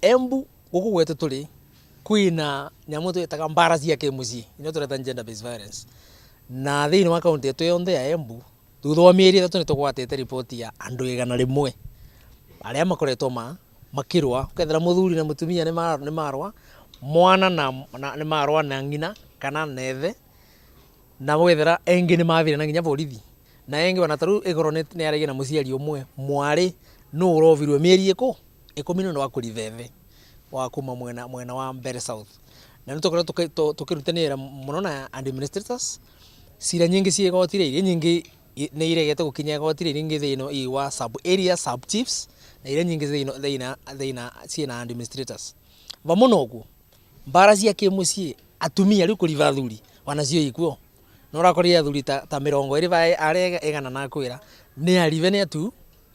Embu guku gwetu turi kwina nyamu twitaga mbara cia kimucii ino tureta gender based violence na thiini wa kaunti yetu yonthe ya Embu thutha wa mieri 3 nitugwatite ripoti ya andu 100 aria makoretwo makirwa ukethira muthuri na mutumia ni marwa mwana na ni marwa na ng'ina kana nethe na wethera engi ni mathire na nginya borithi na engi ona taru igoro ni aragia na muciari umwe mwari nu urovirwe mieri 10 nundu wa kurithethe wa kuma mwena wa Mbere South na ni tukoretwo tukirutanira muno na administrators cira nyingi cie igoti iria nyingi ni iregete gukinya igoti iria nyingi thiini iwa sub area sub chiefs na iria nyingi thiini ciina administrators vamwe noguo mbara cia kimucii atumia riu kuriva athuri wanacio ikuo no urakorire athuri ta 20 vae aria 100 nakwira ni arive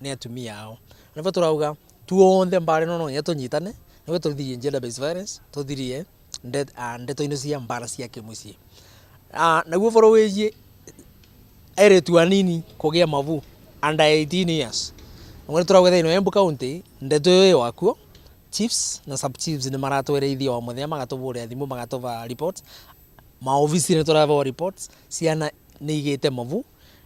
ni atumia ao nivo turauga tuonthe mbara ino no nginya tunyitane niguo tuthirie gender based violence tuthirie ndeto ino cia mbara cia kimucii naguo uvoro wigie airitu anini kugia mavu under 18 years naguo turauga thiini wa Embu County ndeto iyo ii wakuo chiefs na sub chiefs ni maratwereithia o muthenya magatuvuria thimu magatuva reports maofisi ni turavewa reports ciana ni igite mavu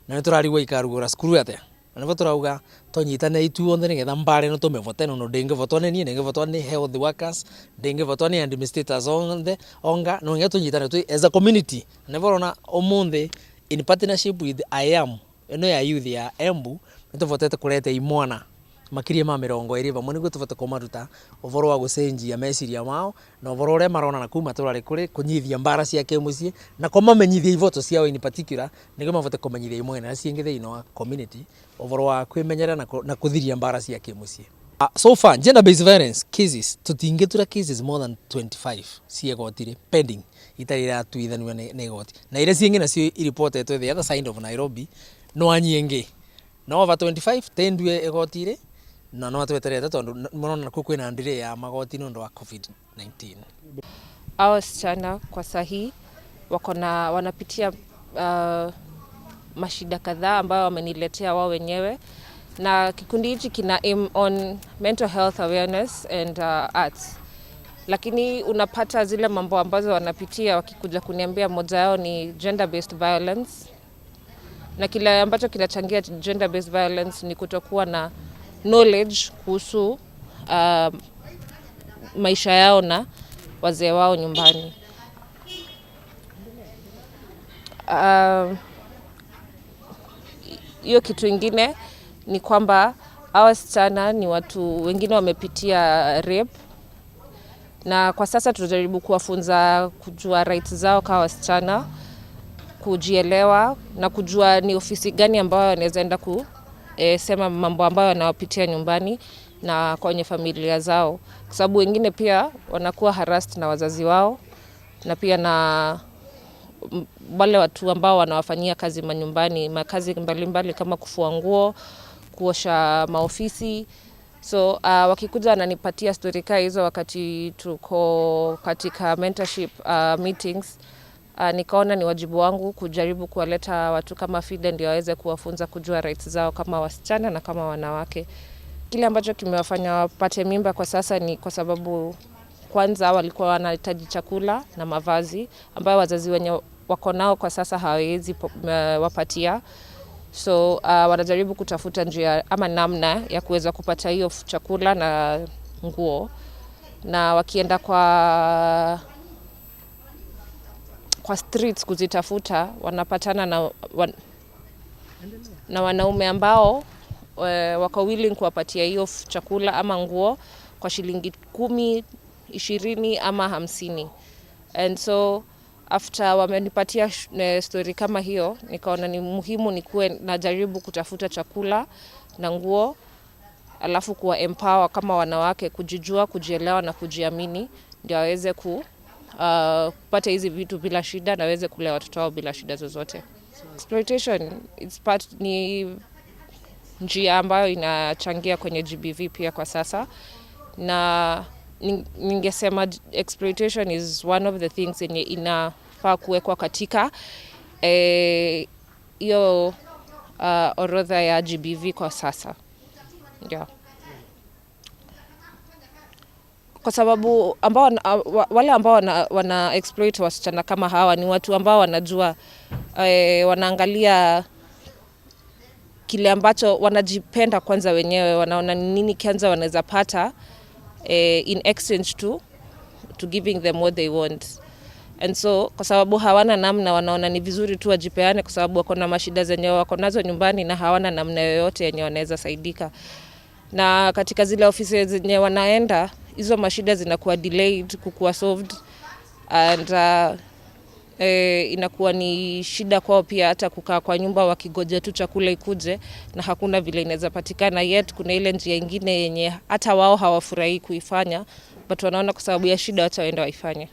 na ni turarigwo ikarugura cukuru atia na nivo turauga tunyitane ituonthe nigetha mbara ino tumivote nondu ndingivotwa ni nie ndingivotwa ni health workers ndingivotwa ni administrators onthe onga no nginya tunyitane twi as a community nivo urona umuthi in partnership with IAM ino ya youth ya Embu nituvotete kurete imwana makiria ma 20 vamwe niguo tuvote kumaruta uvoro wa gucenjia meciria mao na uvoro uria marona na kuma turari kuri kunyithia mbara cia kimucii na kumamenyithia ivoto ciao in particular niguo mavote kumenyithia imwe na ciingi thiini wa community uvoro wa kwimenyerera na kuthiria mbara cia kimucii. So far gender based violence cases tutingitura cases more than 25 cia igoti pending itari iratuithanio ni igoti na iria ciingi nacio iripotetwe the other side of Nairobi no nyingi no over 25 tendue igoti na no tweterete tondu muno nakuo kwina delay ya magoti nundu wa COVID-19. Hao wasichana kwa sahi wako na wanapitia mashida kadhaa ambayo wameniletea wao wenyewe, na kikundi hichi kina aim on mental health awareness and arts, lakini unapata zile mambo ambazo wanapitia wakikuja kuniambia, moja yao ni gender based violence, na kile ambacho kinachangia gender based violence ni kutokuwa na knowledge kuhusu maisha yao na wazee wao nyumbani. Hiyo kitu ingine ni kwamba hawa wasichana ni watu wengine wamepitia rape, na kwa sasa tunajaribu kuwafunza kujua rights zao kama wasichana, kujielewa na kujua ni ofisi gani ambayo wanaweza enda kusema mambo ambayo wanawapitia nyumbani na kwenye familia zao, kwa sababu wengine pia wanakuwa harassed na wazazi wao na pia na wale watu ambao wanawafanyia kazi manyumbani, makazi mbalimbali kama kufua nguo, kuosha maofisi. So wakikuja wananipatia story kaa hizo wakati tuko katika mentorship meetings. Nikaona ni wajibu wangu kujaribu kuwaleta watu kama FIDA ndio waweze kuwafunza kujua rights zao kama wasichana na kama wanawake. Kile ambacho kimewafanya wapate mimba kwa sasa ni kwa sababu kwanza walikuwa wanahitaji chakula na mavazi ambayo wazazi wenye wako nao kwa sasa hawawezi wapatia. So wanajaribu kutafuta njia ama namna ya kuweza kupata hiyo chakula na nguo, na wakienda kwa streets kuzitafuta wanapatana na wanaume ambao wako willing kuwapatia hiyo chakula ama nguo kwa shilingi 10, 20 ama 50. And so after wamenipatia story kama hiyo, nikaona ni muhimu nikuwe najaribu kutafuta chakula na nguo, alafu kuwa empower kama wanawake kujijua, kujielewa na kujiamini, ndio waweze kupata hizi vitu bila shida na waweze kulea watoto wao bila shida zozote. Exploitation it's part, ni njia ambayo inachangia kwenye GBV pia kwa sasa, na ningesema exploitation is one of the things yenye inafaa kuwekwa katika hiyo orodha ya GBV kwa sasa. Yeah. Kwa sababu ambao wale ambao wana exploit wasichana kama hawa ni watu ambao wanajua, wanaangalia kile ambacho wanajipenda kwanza wenyewe, wanaona ni nini kwanza wanaweza pata in exchange to giving them what they want. And so kwa sababu hawana namna, wanaona ni vizuri tu wajipeane, kwa sababu wako na mashida zenye wako nazo nyumbani na hawana namna yoyote yenye wanaweza saidika. Na katika zile ofisi zenye wanaenda, hizo mashida zinakuwa delayed kukuwa solved and inakuwa ni shida kwao pia hata kukaa kwa nyumba wakigoja tu chakula ikuje na hakuna vile inaweza patikana. Yet kuna ile njia ingine yenye hata wao hawafurahii kuifanya, but wanaona kwa sababu ya shida wacha waende waifanye.